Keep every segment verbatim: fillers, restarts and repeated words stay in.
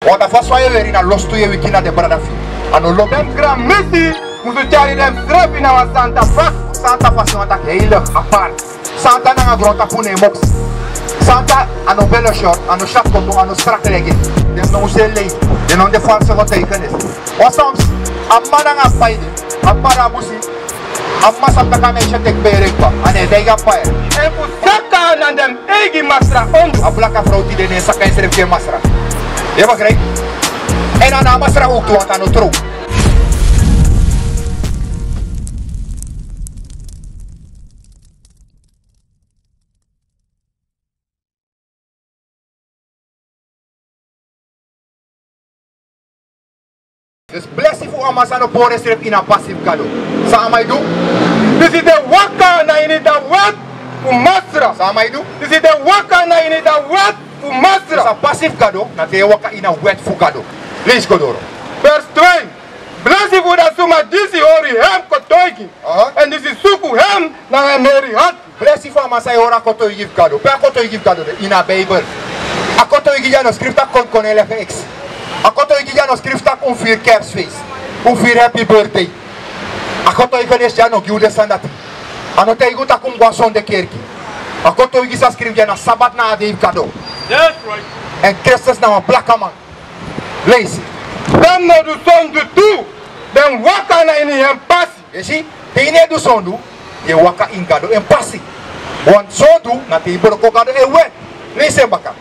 Bota fasi fa yu e weri na lostu yu e wiki na den brada fu yu. A no lobi. Den granmisi musu tyari densrefi na wan santa fasi. Santa fasi wani taki heilig, apart. Santa nanga grontapu no e moksi. Santa a no bele short, a no syatu koto, a no strak legi. Den no musu e lei. Den no de false getuigenis. Wan soms a mama nanga a papa de, a papa de a busi. A mama sabi taki a meisje teki bere kba, a no e taigi a papa. En fu saka na den eigi masra ondro. A blaka frow tide no e saka ensrefi gi en masra. Yu e begrijp? En a no a masra ook tu, want a no trow. Dus blesi fu a mama san no pori ensrefi ini a pasi fu Gado. San a man e du? Disi de waka na ini a wet fu Masra. San a man e du? Disi de waka na ini a wet fu Masra. Dus a pasi fu Gado na te yu e waka ini a wet fu Gado. Leisi go doro. Vers twee. Blesi fu a suma disi hori en kotoigi. Aha. En disi suku en nanga en heri hati. Blesi fu a man san e hori a kotoigi fu Gado. Pe a kotoigi fu Gado de? Ini a Bijbel. A kotoigi dya no skrifi taki kon, kon e legi eksi. A kotoigi dya no skrifi taki un firi kerstfeest, un firi happy birthday. A kotoigi dya no gi un den sani dati. A no taigi un taki un mus go na sonde kerki. A kotoigi san skrifi dya na Sabat na a dei fu Gado. That's right. En Kristus na wan blakaman. Leisi. Den no du sondu tu, den waka na ini en pasi. Yu e si, te yu no e du sondu, yu e waka ini Gado en pasi. Want sondu na te yu broko Gado en wet. Leisi en baka.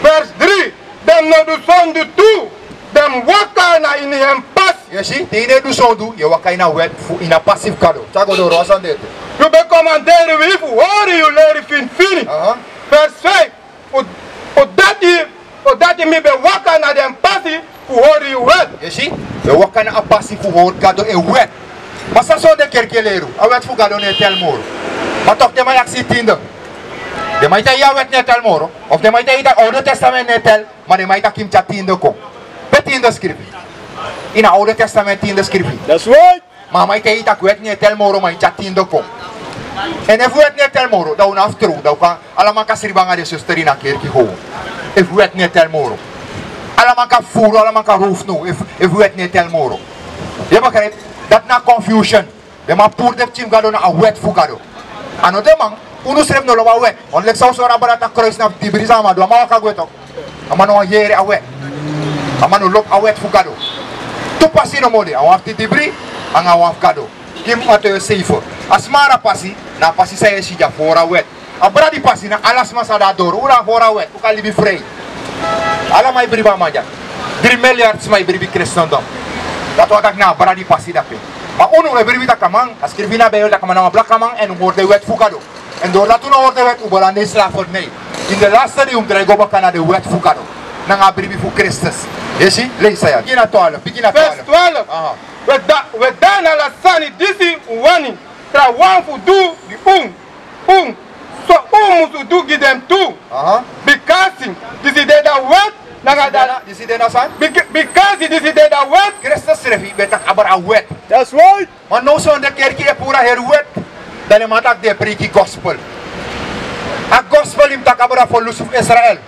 Vers drie. Den no du sondu tu, den waka na ini en pasi. Yu e si, te yu no e du sondu, yu e waka ini a wet fu, ini a pasi fu Gado. Tyari go doro, wan sani de ete. Yu ben komanderi wi fu hori yu leri finfini. Aha. Vers vijf. Fu, fu dati, fu dati mi ben waka na den pasi fu hori yu wet. Yu e si, yu e waka na a pasi fu hori Gado en wet. Ma san sonde kerki e leri unu, a wet fu Gado no e tel moro. Ma toch den man e aksi yu tiende. Den man e taigi yu a wet no e tel moro. Of den man e taigi yu taki Oude Testament no e tel, ma den man e taki yu mus tyari tiende kon. Pe tiende skrifi? Ini a Oude Testament tiende skrifi. That's right. Ma a man e taigi yu taki wet no e tel moro, ma yu tyari tiende kon. En efu wet no e tel moro, dan un no abi trow, dan un kan, ala man kan sribi nanga den suster ini a kerki kon. Efu wet no e tel moro, ala man kan furu, ala man kan rowfu now, efu, efu wet no e tel moro. Yu e begrijp? Dati na confusion. Den man puru den pikin fu Gado na a wet fu Gado. A no den man, unu srefi no lobi a wet. Wan leki san un sori a brada taki kroisi na fu didibri san a man du, a man waka gwe toch. A man no wani yere a wet. A man no lobi a wet fu Gado. Tu pasi nomo de, a wan fu didibri, anga a wan fu Gado. Gi mi Matthieu seibi. A smara pasi na a pasi san yu e si dya fu hori a wet. A bradi pasi na ala sma san de na doro. Un na fu hori a wet, un kan libi frei. Ala man e bribi a man dya. Dri milyard sma e bribi Kristendom. Dati wani taki na a bradi pasi dape. Ma unu e bribi taki a man, a skrifi na Bijbel taki a man na wan blakaman, èn un hori den wet fu Gado. Èn doro dati un no hori den wet, un belandi ini slavernij. Ini den laste dei un mus drai go baka na den wet fu Gado, nanga a bribi fu Kristus. Yu e si, leisi ya. Bigin na twaalf, bigin na twaalf. Vers twaalf. Aha. We da, we da na ala sani disi un wani trawan fu du gi un, un, so un musu du gi den tu. Aha. Bikasi disi de a wet nanga a... Disi de na san? Bik-, bikasi disi de a wet. Kristus srefi ben taki abra a wet. That's right. Ma now sonde kerki e puru a heri wet. Dan den man taki den e preiki gospel. A gospel yu mus taki abra fu lusu fu Israel.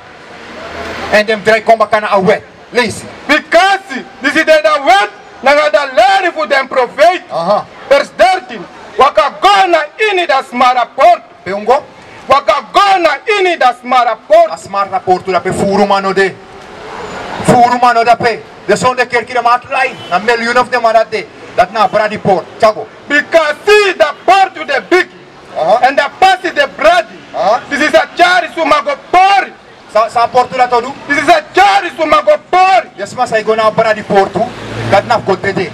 Èn den mus drai kon baka na a wet. Leisi. Bikasi disi de a wet nanga a leri fu den profeiti. Aha. Vers dertien. Waka go na ini a smara portu. Pe un go? Waka go na ini a smara portu. A smara portu dape furu man no de. Furu man no de dape. Den sonde kerki, den man e lai. Na milyun fu den man dati de. Dati na a bradi portu. Tyari go. Bikasi a portu de bigi. Aha. Èn a pasi de bradi. Aha. Disi sa tyari suma go pori. San, san a portu dati o du? Disi sa tyari suma go pori. Den sma san e go na a bradi portu, dati na fu go dede.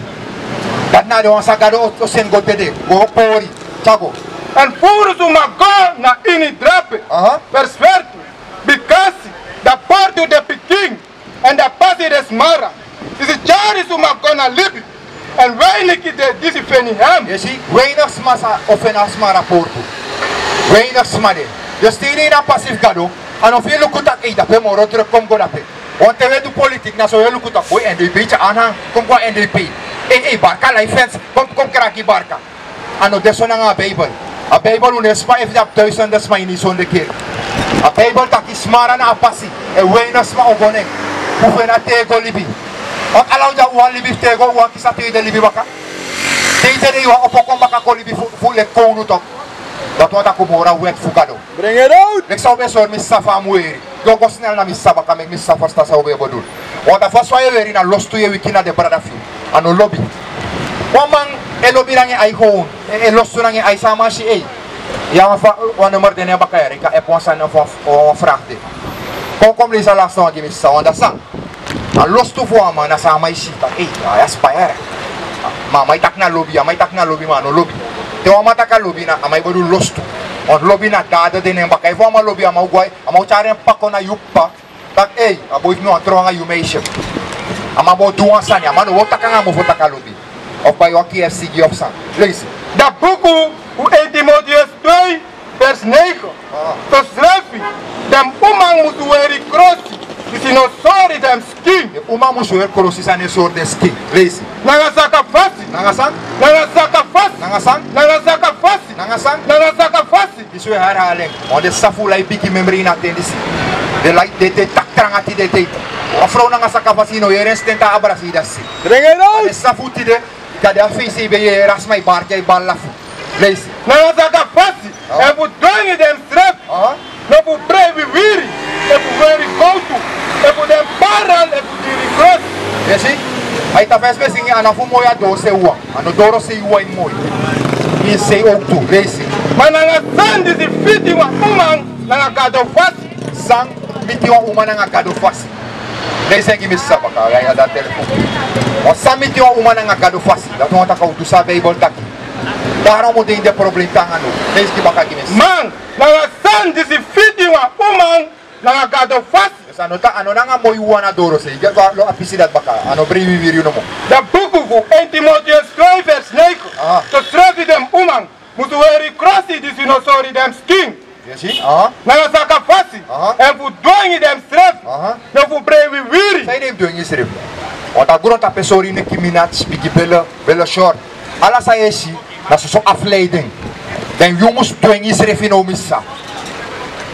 Dati na den wan san Gado o, o seni go dede, go pori. Tyari go. Èn furu suma go na ini drape. Aha. Vers veertien. Bikasi a portu de pikin, èn a pasi de smara. Disi tyari suma go na libi. Èn weinigi de disi feni en. Yu e si, weinig sma sa o feni a smara portu. Weinig sma de. Dus te yu de ini a pasi fu Gado, a no fu yu luku taki, ei, dape moro druk, kon mi go dape. Want te wi e du politiki, na so wi e luku taki, boi, N D P tyari ana, kon mi go na N D P. Ei, ei, Barka lai fens, kon, kon mi kraki Barka. A no de so nanga a Bijbel. A Bijbel, un no e sma efu den abi duisende sma ini sonde kerki. A Bijbel taki smara na a pasi, èn weinig sma o go na en. Fu feni a tego libi. Want ala un de a wan libi fu tego, un wani kisi a tweede libi baka. Te yu dede yu wani opo kon baka kon libi fu, fu leki kownu tok. Dati wani taki un mus hori a wet fu Gado. Bring it out. Leki san un ben sori mi sisa fu a mus weri. Yu o go snel na mi sisa baka, meki mi sisa ferstan san un ben e bedoel. Want a fasi fa yu e weri na lostu yu e wiki na den brada fu yu. A no lobi. Wan man e lobi nanga en ai gewoon. E, e lostu nanga en ai, san a man si, ei. Ya, wan fa, wan nummer de na en baka yere, yu kan app wan sani fu wan, wan vraag de. Kon, kon leisi a laste wan gi mi sisa, want dati san. A lostu fu wan man na san a man e si taki, ei, a ya spa yere. Ma a man e taki na lobi, a man e taki na lobi, ma a no lobi. Te wan man taki a lobi na, a man e bedoel lostu. Want lobi na dade de na en baka. Efu wan man lobi, a man o go, a man o tyari en pako na yu p'pa. Taki, ei, a boi fu mi wani tron nanga yu meisje. A man bo du wan sani, a man no bo taki nanga a mofo taki a lobi. Of bai wan K F C gi of san. Leisi. Da buku fu één Timotheus twee, vers negen. Ah. Sosrefi den uman musu weri krosi disi no sori den skin. Den uman musu weri krosi san no e sori den skin. Leisi. Nanga saka fasi. Nanga san? Nanga saka fasi. Nanga san? Nanga saka fasi. Nanga san? Nanga saka fasi. Disi we hari halen. Wan den sisa fu un lai bigi memre ini a ten disi. Den lai, den, den taki tranga tide. Wan frow nanga saka fasi, yu no yere en siten te a abrasi yu dati si. Bring it out. Wan den sisa fu tide, yu kan de a feisi, yu ben yere a sma e bari, yu e bari lafu. Leisi. Nanga saka fasi. Ah. Efu dwengi densrefi. Ah. No fu prei wiwiri. Efu weri gowtu. Efu den parel, efu diri krosi. Yu si? A yu ta fesi ben singi, a na fu moi a doose wawan. A no dorosei wawan e moi. Yu sei owktu, leisi. Ma nanga san disi fiti wan uman nanga Gado fasi? San miti wan uman nanga Gado fasi? Leisi en gi mi sisa baka, a ya, a dati telefon. Wan san miti wan uman nanga Gado fasi? Dati wani taki a o du san a Bijbel taki. Daarom un de ini den problem te nanga now. Leisi baka gi mi sisa. Ma nanga san disi fiti wan uman nanga Gado fasi? Yes, a no ta, a no nanga moi wawan na dorosei. Yu geti wan lo a pisi dati baka. A no prei wiwiri nomo. Da buku fu één Timotheus twee vers negen. Aha. Sosrefi den uman musu weri krosi disi no sori den skin. Yu si? Aha. Nanga saka fasi. Aha. Efu dwengi densrefi. Aha. No fu prei wiwiri. San ede yu mus dwengi yusrefi? Want a grontapu e sori yu neki, mi nati, bigi bele, bele short. Ala san yu e si, na soso afleiding. Dan yu mus dwengi yusrefi now, mi sisa.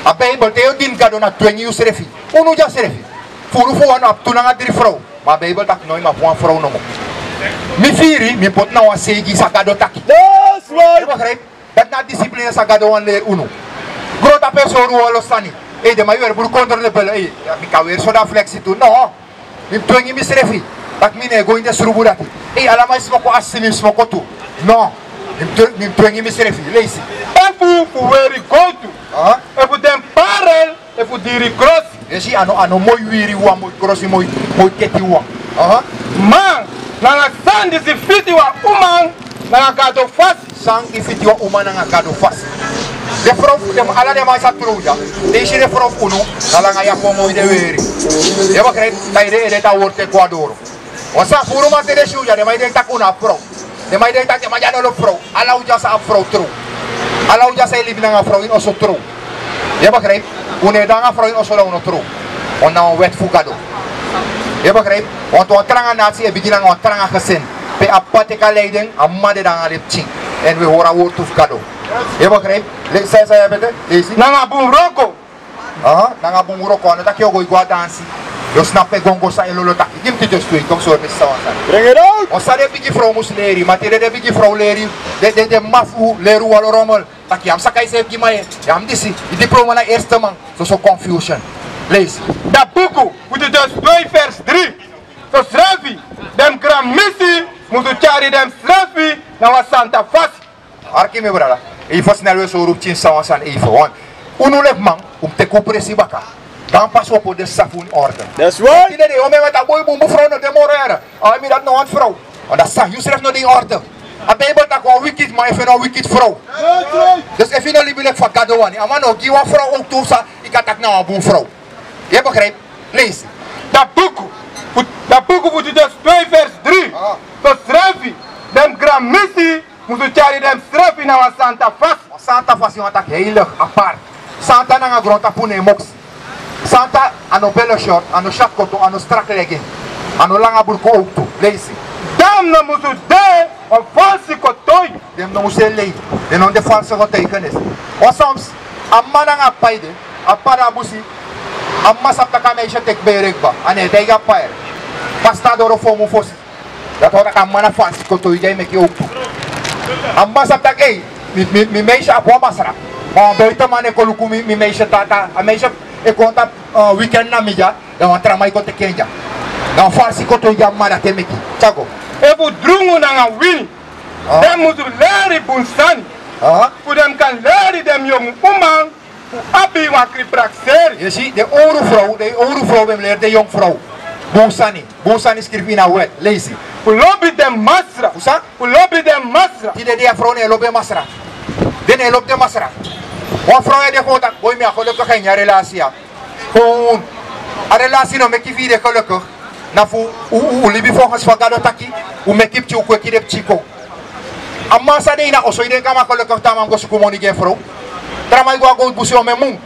A Bijbel, te yu o dini Gado, na dwengi yusrefi. Unu dya srefi. Furu fu wan abi tu nanga dri frow. Ma a Bijbel taki no, yu mus abi wan frow nomo. Mi firi, mi poti na wan seigi san Gado taki. That's right. Yu begrijp? Dati na a discipline san Gado wani leri unu. Grontapu e sori unu olo sani. Ei, den man e weri buru kondre, den bele, ei, mi kan weri so, dan flexi tu. No. Mi mus dwengi misrefi. Taki mi no e go ini den srubu dati. Ei, ala man e smoko, a si mi mus smoko tu. No. Mi mus dwe-, mi mus dwengi misrefi. Leisi. Efu fu weri gowtu. Aha. Efu den parel. Efu diri krosi. Yu si, a no, a no moi wiri wawan, moi krosi, moi, moi keti wawan. Aha. Ma nanga san disi fiti wan uman nanga Gado fasi? San e fiti wan uman nanga Gado fasi? Den frow, den, ala den man san trow dya. Te yu si den frow fu unu, na langa yapon moi den weri. Yu e begrijp? Taigi den ede, dan a wortu e go na doro. Wan sani, furu man, te den si un dya, den man e denki taki un no abi frow. Den man e denki taki den man dya no lobi frow. Ala un dya san abi frow trow. Ala un dya san e libi nanga frow ini oso trow. Yu e begrijp? Un no e de nanga frow ini oso, dan un no trow. Wan na wan wet fu Gado. Yu e begrijp? Wan, wan tranga nati e bigin nanga wan tranga gesin. Pe a p'pa teki a leiding, a m'ma dede nanga den pikin. Èn wi e hori a wortu fu Gado. Yu e begrijp? Leisi, san, san yu abi ete? Leisi. Nanga bun wroko. Aha, nanga bun wroko, a no taki yu o go, yu go a dansi. Yu o snapu pe gongo san e lolo taki. Gi mi Titus twee, kon sori mi san wan sani. Bring it out. Wan sani den bigi frow mus leri, ma te den, den bigi frow leri, den, den, den m'ma fu leri un wan lo rommel. Taki yu á mus saka yusefi gi man, yu á mus disi, yu diploma na eerste man. Soso confusion. Leisi. Da buku fu Titus twee vers drie. Sosrefi den granmisi musu tyari densrefi na wan santa fasi. Arki mi brada. Even snel wi e sori un pikin san wan sani even. Want unu leki man, un mus teki un presi baka. Dan pas un o poti den sisa fu un in orde. That's right. Tide den yongu man e taki boi, bunbun frow no de moro yere. A mi dati no wani frow. Want a sani, yusrefi no de in orde. A Bijbel taki wan wicked man e feni wan wicked frow. That's right. Dus efu yu no libi leki fa Gado wani, a man no o gi yu wan frow owktu san yu kan taki na wan bun frow. Yu e begrijp? Leisi. Da buku fu, da buku fu Titus twee vers drie. Ah. Sosrefi den granmisi musu tyari densrefi na wan santa fasi. Wan santa fasi wani taki heilig, apart. Santa nanga grontapu no e moksi. Santa a no bele short, a no syatu koto, a no strak legging, a no langa bruku owktu. Leisi. Dan no musu de wan falsi kotoi. Den no musu e lei. Den no de falsi getuigenis. Want soms a m'ma nanga a p'pa e de, a p'pa de a busi, A mama sabi tak' a meisje teki bere kba, a no e taigi a p'pa. Pasta doro fu a mun fosi. Dati wani taki a mama na falsi kotoigi a e meki owktu. A mama sabi tak' ei, mi, mi, mi meisje abi wan masra. Ma wan buitenman e kon luku mi, mi meisje tata. A meisje e kon tapu, eh, weekend na mi dya. Dan wan tra man e kon teki en dya. Na wan falsi kotoigi a mama dati e meki. Tyari go. Efu drungu nanga wini, ah, den musu leri bun sani. Ah. Fu den kan leri den yongu uman fu abi wan krin prakseri. Yu e si, den owru frow, den owru frow ben mus leri den yongu frow bun sani. Bun sani skrifi ini a wet. Leisi. Fu lobi den masra. Fu san? Fu lobi den masra. Tide dei a frow no e lobi en masra. Den no e lobi den masra. Wan frow e de kon taki, boi, mi abi gelukkig ini a relasi ya. Kon, a relasi no meki fu yu de gelukkig. Na fu un, un, un libi volgens fa Gado taki. Un meki pikin, un kweki den pikin kon. A mama san de ini a oso, yu denki a man gelukkig te a man go suku moni gi en frow? Tra man e go a gowtu busi omeni mun.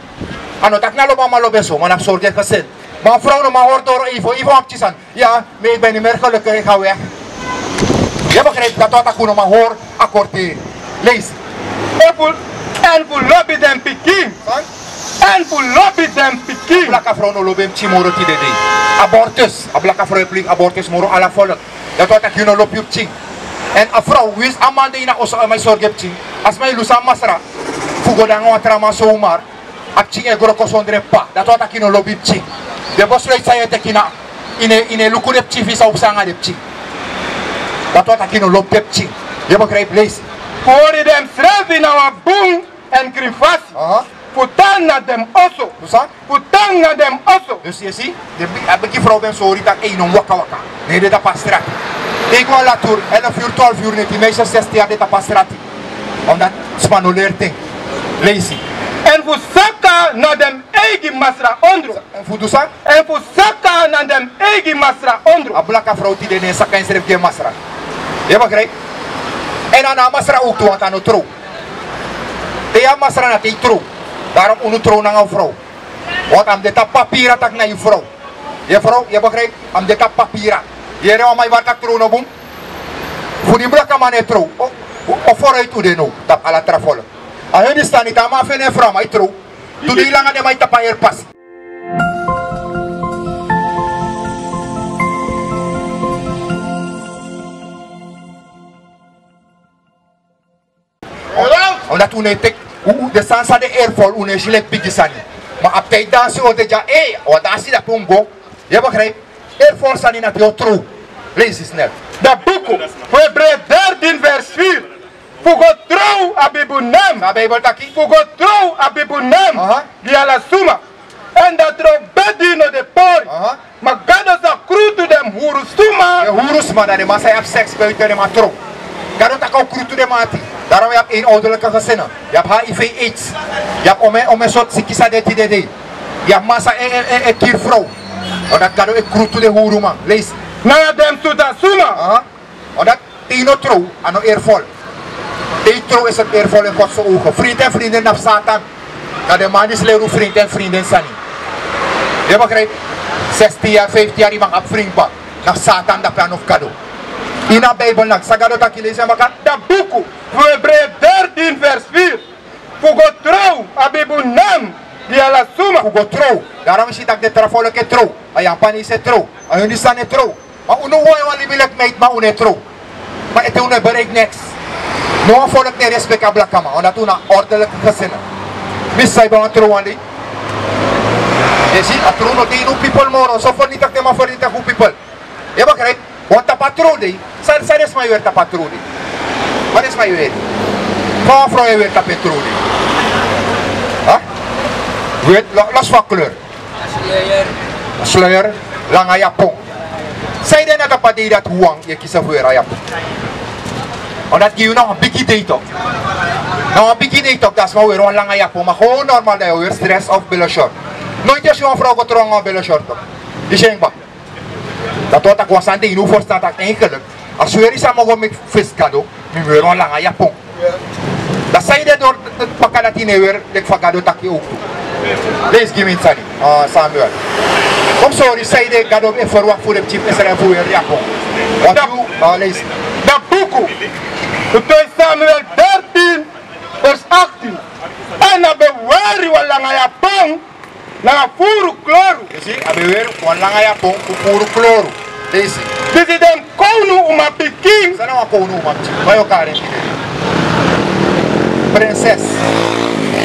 A no taki na lobi a man lobi en so, ma na fu sorgu en gesin. Ma a frow no man hori doro efu, efu wan pikin sani. Ya, mi ben niet meer gelukkig, ik ga weg. Yu e begrijp, dati wani taki un no man hori a korteri. Leisi. Èn fu, èn fu lobi den pikin. San? Èn fu lobi den pikin. Blaka frow no lobi en pikin moro tide dei. Abortus. A blaka frow e pligi abortus moro ala volk. Dati wani taki yu no lobi yu pikin. Èn a frow, winsi a man de ini a oso, a man e sorgu en pikin. A sma e lusu a masra fu go nanga wan tra man somar. A pikin e gro kon sondro en p'pa. Dati wani taki yu no lobi pikin. Den besluit san yu e teki na, yu no e, yu no e luku den pikin fu yu san o psa nanga den pikin. Dati wani taki yu no lobi den pikin. Yu e begrijp, leisi. Fu hori densrefi na wan bun èn krin fasi. Aha. Fu tan na den oso. Fu san? Fu tan na den oso. Dus yu e si, den bi-, a bigi frow ben sori taki ei, no mu waka waka. Ne den tapu a strati. Te yu go a latur, elf uur, twaalf uur, neti, meisje zestien yari den tapu a strati. Omdat sma no leri den. Leisi. Èn fu saka na den eigi masra ondro. Èn fu du san? Èn fu saka na den eigi masra ondro. A blaka frow tide no e saka ensrefi gi en masra. Yu e begrijp? Èn a no a masra owktu, want a no trow. Te yu abi masra na te yu trow. Daarom unu trow nanga un frow. Want a mus de tapu papira taki na yu frow. Yu e frow, yu e begrijp? A mus de tapu papira. Yu yere wan man e bari taki trow no bun. Fu di blakaman no e trow. O, o, o vooruit un de now tapu ala tra volk. A heri disi sani, te a man feni en frow, a man e trow. Tu dei langa den man e tapu a heri pasi. Omdat un no e teki, un, un, den sani san de eervol, un no e si leki bigi sani. Ma a p'tij dansi o de dya, eh, wan dansi dape un go. Yu e begrijp? Eervol sani na te yu o trow. Leisi snel. Da buku fu Hebreeën dertien vers vier. Fu go trow abi bun nen. San a Bijbel taki? Fu go trow abi bun nen. Aha. Gi ala suma. Èn dan trow bedi no de pori. Aha. Ma Gado sa krutu den huru suma. Den huru suma na den man san e abi seks buiten, den man trow. Gado taki a o krutu den man ati. Daarom yu abi eenouderlijke gezinnen. Yu abi H I V, aids. Yu abi omeni, omeni sortu siki san de tide dei. Yu abi man san e, e, e, e kiri frow. Omdat Gado e krutu den huruman. Leisi. Nanga den suta suma. Aha. Omdat te yu no trow, a no eervol. Te yu trow is het eervol in Gods ogen. Vriend en vriendin na fu Satan. Na den man disi leri un vriend en vriendin sani. Yu e begrijp? Zestien yari, vijftien yari, yu man abi vriend kba. Na fu Satan dape, a no fu Gado. Ini a Bijbel nanga san Gado taki, leisi en baka. Da buku fu Hebreeën dertien vers vier. Fu go trow abi bun nen gi ala suma. Fu go trow. Daarom yu si taki den tra volk e trow. A Yapanese e trow. A Hindustan e trow. Ma unu wani wan libi leki meiti, ma unu e trow. Ma ete unu e bereik niks. No wan volk no e respeki a blakaman, omdat unu na ordelijke gezinnen. Mi sabi wan trow wan dei. Yu e si, a trow no de ini un pipel moro. So vernietig den man vernietig un pipel. Yu e begrijp? Wan tapu a trow dei. San, san den sma e weri tapu a trow dei? San den sma e weri? Fa wan frow e weri tapu en trow dei? Ha? Wit, lo-, los van kleur. Sluier. Langa yapon. Sanede na tapu a dei dati wan yu e kisi fu weri a yapon? Omdat gi yu na wan bigi dei toch. Na wan bigi dei toch, dan sma weri wan langa yapon. Ma gewoon normaal dan yu weri dress of billen short. Noiti yu si wan frow go trow nanga wan billen short toch. Yu si en kba. Dati wani taki wan sani de ini un ferstan taki eigenlijk a sweri san mi o go meki fesi Gado, mi mus weri wan langa yapon. Dan sanede doro baka dati yu no e weri leki fa Gado taki owktu? Leisi gi mi ini sani, ah, Samuel. Kon sori sanede Gado e ferwakti fu den pikin fu Israel fu weri yapon. Wantu, ah, leisi. Da buku fu twee Samuel dertien vers achttien. Èn a ben weri wan langa yapon. Nanga furu kloru. Yu si, a ben weri wan langa yapon fu furu kloru. Leisi. Disi den kownu umapikin. San na wan kownu umapikin? Fa yu o kari en? Prinses.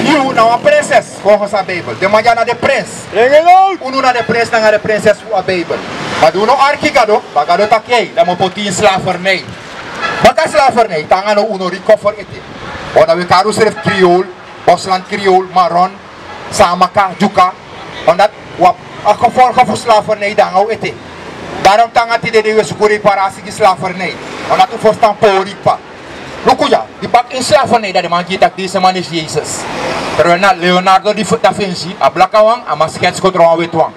Yu na wan prinses, volgens a Bijbel. Den man dya na den prins. Unu na den prins nanga den prinses fu a Bijbel. Ma di un no arki Gado, ma Gado taki: "Ei, dan mi o poti yu ini slavernij." Baka slavernij, te nanga now un no recover ete. Wan dan wi e kari unsrefi Creool, Bosland Creool, Maron, Saamaka, Dyuka. Omdat wi abi a gevolgen fu slavernij nanga un ete. Daarom te nanga tide dei wi e suku reparasi gi slavernij. Omdat un ferstan pori kba. Luku dya, di baka ini slavernij, dan den man gi yu taki: "Deze man is Jezus." Terwijl na Leonardo di, da Vinci, a blakawan, a man sketsi kon tron wan wetiwan.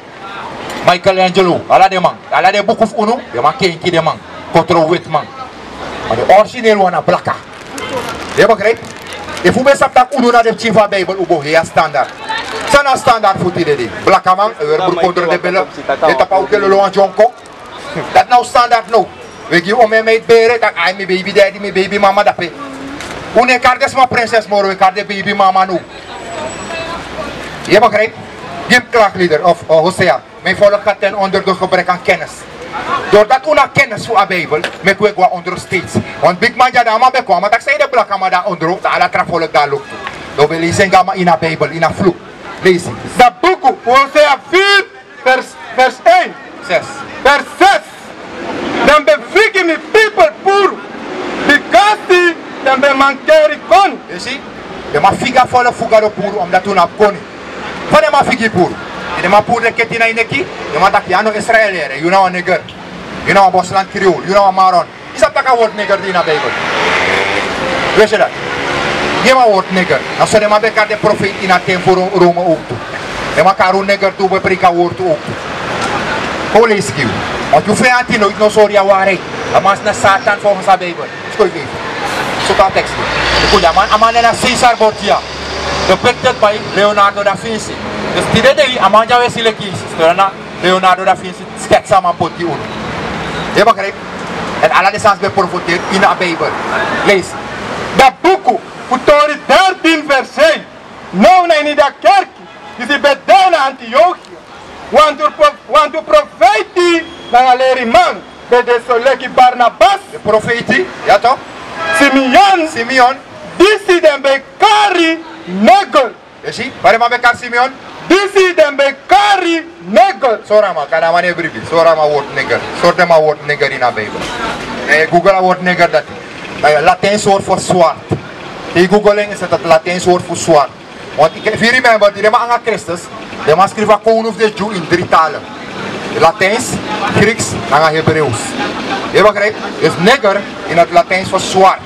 Michelangelo, ala den man, ala den buku fu unu, den man kenki den man kon tron wetiman. Ma den origineel wan na blaka. Yu e begrijp? Efu un ben sabi taki unu na den pikin fu a Bijbel, un bo hei a standard. San na a standard fu tide dei? Blakaman e weri buru kondro den bele, e tapu a uke lolo wan dyonko. Dati na un standard now. Wi e gi un omen meid bere, taki: "Ai, mi baby daddy, mi baby mama dape." Un no e kari den sma prinses moro, un e kari den baby mama now. Yu e begrijp? Gi mi klagelieder of, eh, Hosea. Mijn volk gaat ten onder door gebrek aan kennis. Doordat un no abi kennis fu a Bijbel, meki un e go na ondro steeds. Want bigi man dya, dan a man ben kon, a man taki: "San ede blakaman dya na ondro, dan ala tra volk dya e luku." Dan un ben leisi en go nanga ini a Bijbel, ini a fluku. Leisi. Da buku fu Hosea vier, vers, vers één. Zes. Vers zes. Den ben figi mi pipel puru, bikasi den ben mankeri koni. Yu si, den man figi a volk fu Gado puru, omdat un no abi koni. Fa den man figi puru? Di den man puru den keti na yu neki, den man taki: "Yu a no Israel yere, yu na wan neger. Yu na wan Bosland Creool, yu na wan Maron." Yu sabi taki a word neger de ini a Bijbel? Wi e si dati. Yu e man word neger. Na so den man ben kari den profeiti ini a ten fu Ro-, Rome owktu. Den man kari un neger tu, un ben preiki a word owktu. Kon un leisi gi yu. Want yu feyanti no, no sori yu a waarheid. A man na Satan volgens a Bijbel. Skoifi. Suku a tekst. Luku dya, a man, a man nen na Cesare Borgia. Depicted by Leonardo da Vinci. Dus tide dei, a man dya wi e si leki Yesus, terwijl na Leonardo da Vinci sketsi a man poti gi unu. Yu e begrijp? Èn ala den sani ben profeteri ini a Bijbel. Leisi. Da buku fu Tori dertien vers één. Now na ini a kerki disi ben de na Antiochia, wantu pro-, wantu profeiti nanga leriman ben de, soleki Barnabas. Den profeiti, ya toch? Simeon. Simeon. Disi den ben kari neger. Yu si, fa den man ben kari Simeon? Disi den ben kari neger. Sori a man, kande a man no e bribi. Sori a man word neger. Sori den man word neger ini a Bijbel. Eh, Google a word neger dati. Eh, Latijns woord voor zwart. Te yu Google en, is het het Latijns woord voor zwart. Want yu, efu yu remember, di den man nanga Kristus, den man skrifi a kownu fu den Dyu ini dri talen. Latijns, Grieks, nanga Hebreeuws. Yu e begrijp? Dus neger in het Latijns voor zwart.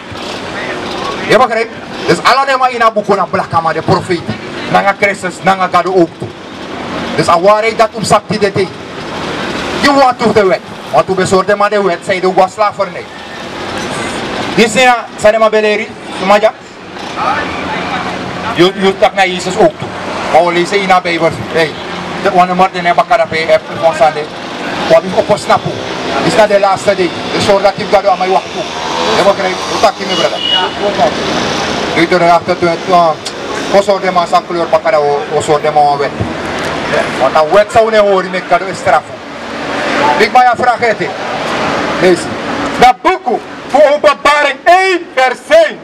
Yu e begrijp? Dus ala den man ini a buku na blakaman, den profeiti, nanga Kristus, nanga Gado owktu. Dus a waarheid dati un sabi tide dei. Yu wani tu fu den wet. Want un ben sori den man den wet, san ede un go na slavernij. Disi na san den man ben leri, suma dya. Yu, yu taki na Yesus owktu. Ma un leisi ini a Bijbel. Hey, te wan nummer de nen baka dape, eh, fu wan sani de. Wi abi fu opo snapu. Disi na den laatste dei. Den sori dati fu Gado a man e wakti. Yu e begrijp? Un taki, mi brada. Yu de rechter tu, eh, un o sori den man san kleur baka, dan un o, un o sori den man wan wet. Want a wet san un no e hori meki Gado e strafu. Bigi man, yu a vraag ete. Leisi. Da buku fu Openbaring één vers één.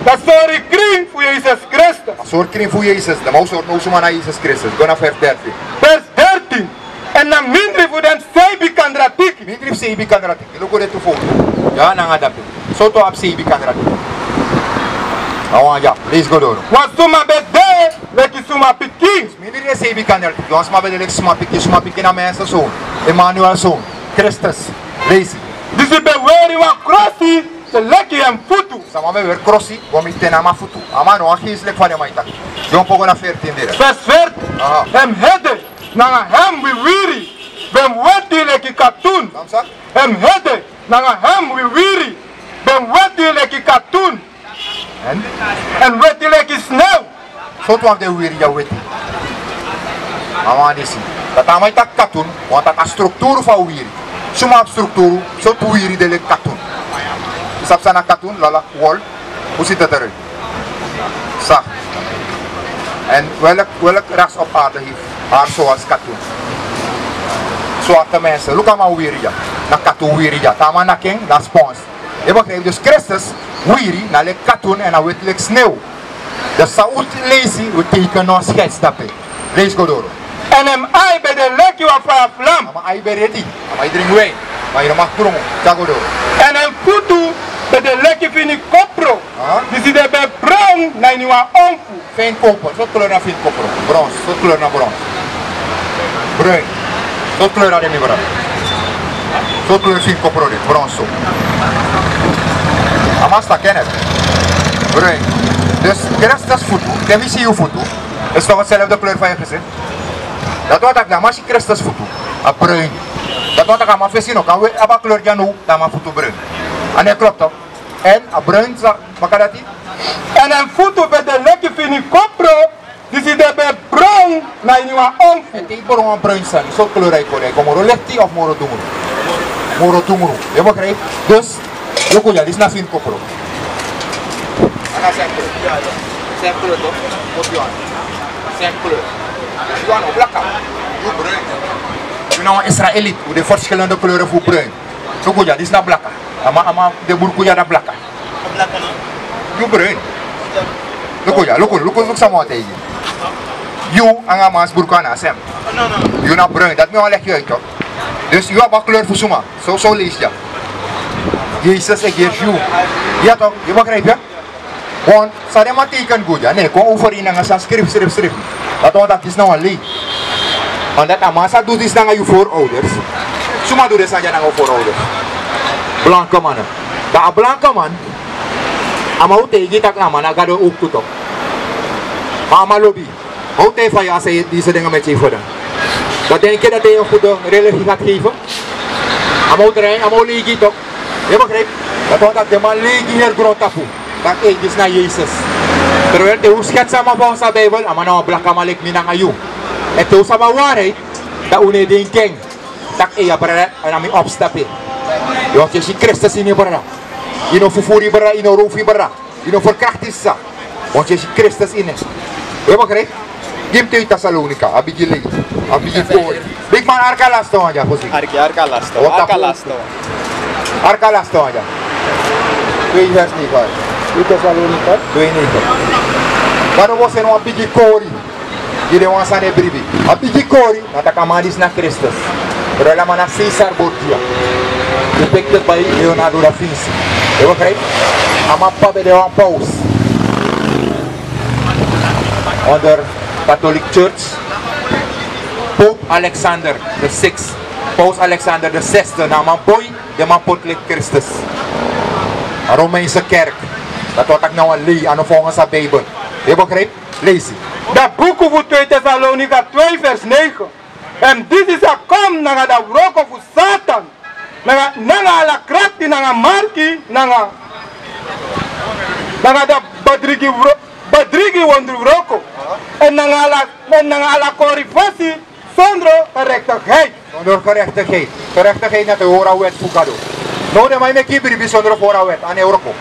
Da sori krin fu Yesus Kristus. A sori krin fu Yesus. Dan un o sori now suma na Yesus Kristus. Go na vers dertien. Vers dertien. Èn na mindri fu den seibi kandratiki. Mindri fu seibi kandratiki. Luku den tu foto. Ya, nanga dape. Sortu abi seibi kandratiki? A wan dya. Leisi go doro. Wan suma ben de leki suma pikin. Mindri den seibi kandratiki, wan suma ben de leki suma pikin, suma pikin na mensenzoon, Emmanuel zoon, Kristus. Leisi. Disi ben weri wan krosi te leki en futu. Sama ben weri krosi go miti en na a man futu. A man no wan geestelijk fa den man e taki. Dyompo go na veertien dere. Vers veertien. Aha. En ede nanga en wiwiri ben weti leki katun. San san? En ede nanga en wiwiri ben weti leki katun. Èn? Èn weti leki snew. Sortu wan fu den wiwiri dya weti? A wan disi. Dati a man e taki katun, wan taki a strukturu fu a wiwiri. Suma abi strukturu, sortu wiwiri de leki katun? Yu sabi san na katun, lala, wol, un si teteri. Sa. En welk, welk ras op aarde heeft Hari so wan katun. So a te mense, luku a man wiri dya. Na katun wiri dya. Te a man naki en, na spons. Yu e begrijp? Dus Kristus wiri na leki katun èn a weti leki snew. Dus san un leisi, un teken no skets dape. Leisi go doro. Èn en ai ben de leki wan faya flam. A man ai ben redi. A man e dringi win. Ma yu no mag trungu. Tyari go doro. Èn en futu ben de leki fini kopro. Aha. Disi den ben brown na ini wan onfu. Fini kopro. Sortu kleur na fini kopro? Brons. Sortu kleur na brons? Bruin. Sortu kleur na den, mi brada? Sortu kleur fini kopro de? Brons so. A man sa ken en. Bruin. Dus Kristus futu, te mi si yu futu, is toch hetzelfde kleur van je gezicht? Dati wani taki te a man si Kristus futu, a bruin. Dati wani taki a man fesi no kan abi a kleur dya now, dan a man futu bruin. A no e klopu toch? Èn a bruin sa meki dati. Èn en futu ben de leki fini kopro, disi den ben brown na ini wan onfu. Èn te yu bron wan bruin sani, sortu kleur a e kon? A e kon moro leti of moro dungru? Moro dungru. Yu e begrijp? Dus, luku dya, disi na fini kopro. A na same kleur. Same kleur toch? Of yu wan? Same kleur. Yu wan no blaka. Yu bruin. Yu na wan Israeliet. Un de verschillende kleuren fu bruin. Luku dya, disi na blaka. A man, a man, den burku dya na blaka. Yu bruin. Luku dya, luku, luku, luku san mi wani taigi yu. Yu nanga a man sburku a na same. Yu na bruin, dati mi wani leki yu uit toch. Dus yu abi a kleur fu suma? So, so leisi dya. Yesus e gersi yu. Ya toch, yu e begrijp, ya? Want san den man teken go dya, ne kon over ini nanga san skrifi, skrifi, skrifi. Dati wani taki disi na wan lei. Want dati a man sa du disi nanga yu voorouders. Suma du den sani dya nanga yu voorouders? Blanke man. Dan a blanke man, a man o taigi yu taki a man na Gado ook tu toch. Ma a man lobi. How te fa yu a sei disi dingen met yu fu dan? Dan denk je dat hij een goede religie gaat geven? A man o drai, a man o lei gi toch. Yu e begrijp? Dati wani taki den man lei gi heri grontapu. Taki ei, disi na Yesus. Terwijl te un skets a man volgens a Bijbel, a man na wan blaka man leki mi nanga yu. Èn te un sabi a waarheid, dan un no e denki en. Taki ei, a brada na mi opstapu. Yu wani si Kristus ini yu brada. Yu no fufuru yu brada, yu no rowfu yu brada. Yu no verkracht yu sisa. Want yu e si Kristus ini en. Yu e begrijp? Gi mi twee Tesalonica, a bigi lei, a bigi kori. Bigi man, arki a laste wan dya, fosi. Arki, arki a laste wan. Arki a laste wan. Arki a laste wan dya. Twee vers negen. Twee Tesalonica. Twee negen. Gado bo seni wan bigi kori. Gi den wan san e bribi. A bigi kori, na taki a man disi na Kristus. Terwijl a man na Caesar Borgia. Depicted by Leonardo da Vinci. Yu e begrijp? A man p'pa ben de wan paus. Onder Catholic Church. Pope Alexander the sixth. Paus Alexander the sixth. Na a man boi, den man poti leki Kristus. A Romeinse kerk. Dati wani taki na wan lei, a no volgens a Bijbel. Yu e begrijp? Leisi. Da buku fu twee Tesalonica twee vers negen. Èn disi sa kon nanga da wroko fu Satan. Nanga, nanga ala krakti, nanga marki, nanga, nanga da bedrigi wro-, bedrigi wondru wroko. Èn nanga ala, èn nanga ala kori fasi sondro gerechtigheid. Sondro gerechtigheid. Gerechtigheid na te hori a wet fu Gado. No, den man e meki bribi sondro fu hori a wet, a no e wroko.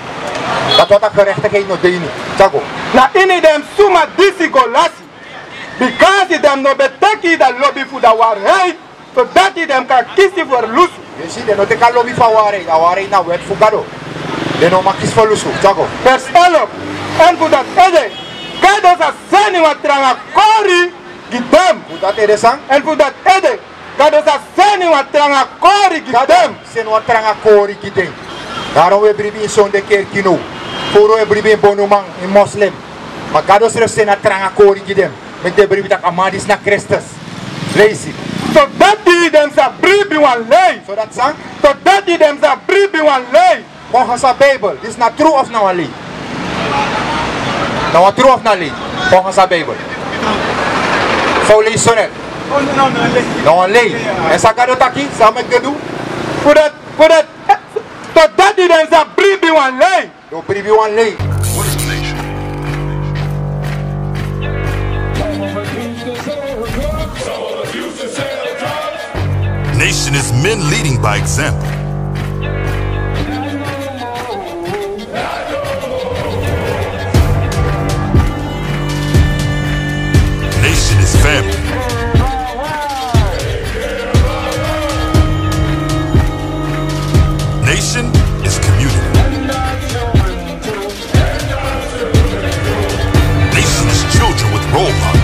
Dati wani taki gerechtigheid no de ini. Tyari go. Na ini den suma disi go lasi. Bikasi den no ben teki da lobi fu da waarheid, sodati den kan kisi ferlusu. Yu si, den no teki a lobi fu a waarheid, a waarheid na wet fu Gado. Den no man kisi ferlusu. Tyari go. Vers elf. Èn fu dati ede, Gado sa seni wan tranga kori gi den. Fu dati ede san? Èn fu dati ede, Gado sa seni wan tranga kori gi den. Gado seni wan tranga kori gi den. Daarom wi e bribi ini sonde kerki now. Furu wi e bribi ini bonuman, ini moslim. Ma Gado srefi seni a tranga kori gi den. Meki den bribi taki a man disi na Kristus. Leisi. Sodati den sa bribi wan lei. Sodati san? Sodati den sa bribi wan lei. Volgens a Bijbel, disi na tru of na wan lei? Na wan tru of na lei? Volgens a Bijbel. San un leisi so net? Na wan lei. Èn san Gado taki, san meki den du? Fu dati, fu dati, eh, sodati den sa bribi wan lei. Den o bribi wan lei. Nation is men leading by example. Nation is family. Nation is community. Nation is children with role models.